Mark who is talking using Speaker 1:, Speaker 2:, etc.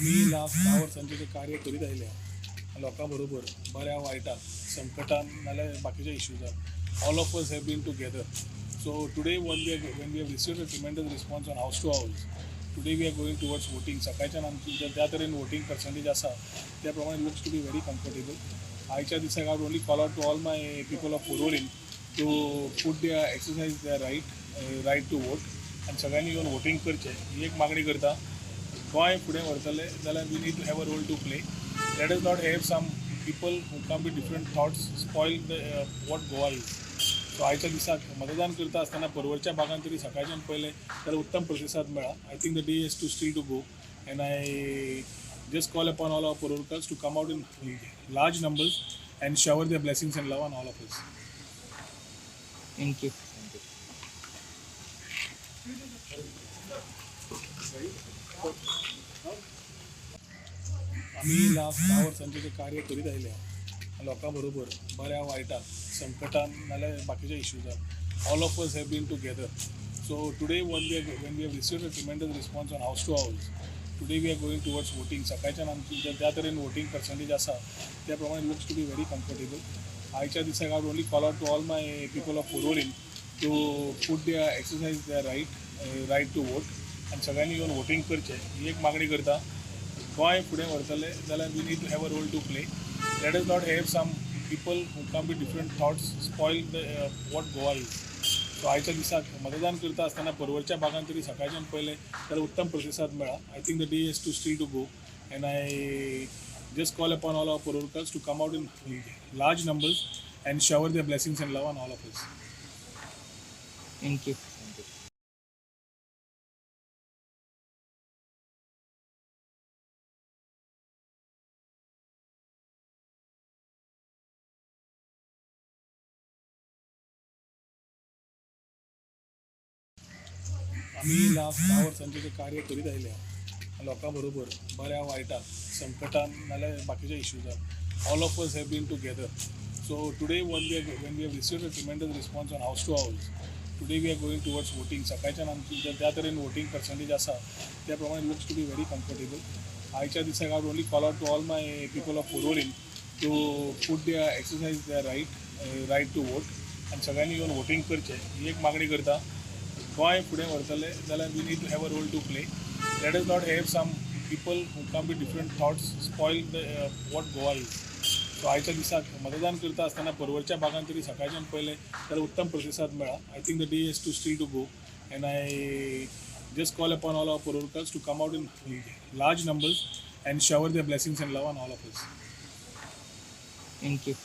Speaker 1: आमी लास्ट 10 वर्सांचें जें कार्य करीत आयल्या लोकां बरोबर बऱ्या वायटाक संकटान नाल्यार बाकीच्या इश्यूजान, all of us have been together. So today when we have received a tremendous response on house to house, today we are going towards voting. सकाळच्यान आमची ज्या तरेन वोटींग पर्संटेज आसा त्या प्रमाणे looks to be very comfortable. आयच्या दिसाक I would only call out to all my people of Porvorim to put their exercise their right to vote आनी सगळ्यांनी येवन वोटींग करचें ही एक मागणी करता. गोंय फुडें व्हरतले जाल्यार we need to have a role to play. Let us not have some people who come with different thoughts spoil the what Goa is. So आयच्या दिसाक मतदान करता आसतना पर्वरच्या भागान तरी सकाळच्यान पयलें जाल्यार उत्तम प्रतिसाद मेळ्ळा. I think the day is to still to go and I just call upon all our Porvorimkars to come out in large numbers and shower their blessings and love on all of us.
Speaker 2: Thank you.
Speaker 1: आमी last 10 वर्सांचें जें कार्य करीत आयल्या लोकां बरोबर बऱ्या वायटाक संकटान नाल्यार बाकीच्या इश्यूजान, all of us have been together. So today when we have received a tremendous response on house to house, today we are going towards voting. सकाळच्यान आमची ज्या तरेन वोटींग पर्संटेज आसा त्या प्रमाणे looks to be very comfortable. आयच्या दिसाक I would only call out to all my people of Porvorim to put their exercise their right to vote आनी सगळ्यांनी येवन वोटींग करचें ही एक मागणी करता. गोंय फुडें व्हरतले जाल्यार we need to have a role to play. Let us not have some people who come with different thoughts spoil the what Goa is. So आयच्या दिसाक मतदान करता आसतना पर्वरच्या भागान तरी सकाळच्यान पयलें जाल्यार उत्तम प्रतिसाद मेळ्ळा. I think the day is to still to go and I just call upon all our Porvorimkars to come out in large numbers and shower their blessings and love on all of us.
Speaker 2: Thank you.
Speaker 1: आमी last 10 वर्सांचें जें कार्य करीत आयल्या लोकां बरोबर बऱ्या वायटाक संकटान नाल्यार बाकीच्या इश्यूजान, all of us have been together. So today when we have received a tremendous response on house to house, today we are going towards voting. सकाळच्यान आमची ज्या तरेन वोटींग पर्संटेज आसा त्या प्रमाणे looks to be very comfortable. आयच्या दिसाक I would only call out to all my people of Porvorim to put their exercise their right to vote आनी सगळ्यांनी येवन वोटींग करचें ही एक मागणी करता. गोंय फुडें व्हरतले जाल्यार we need to have a role to play. Let us not have some people who come with different thoughts spoil the what Goa is. So आयच्या दिसाक मतदान करता आसतना पर्वरच्या भागान तरी सकाळच्यान पयलें जाल्यार उत्तम प्रतिसाद मेळ्ळा. I think the day is to still to go and I just call upon all our Porvorimkars to come out in large numbers and shower their blessings and love on all of us.
Speaker 2: Thank you.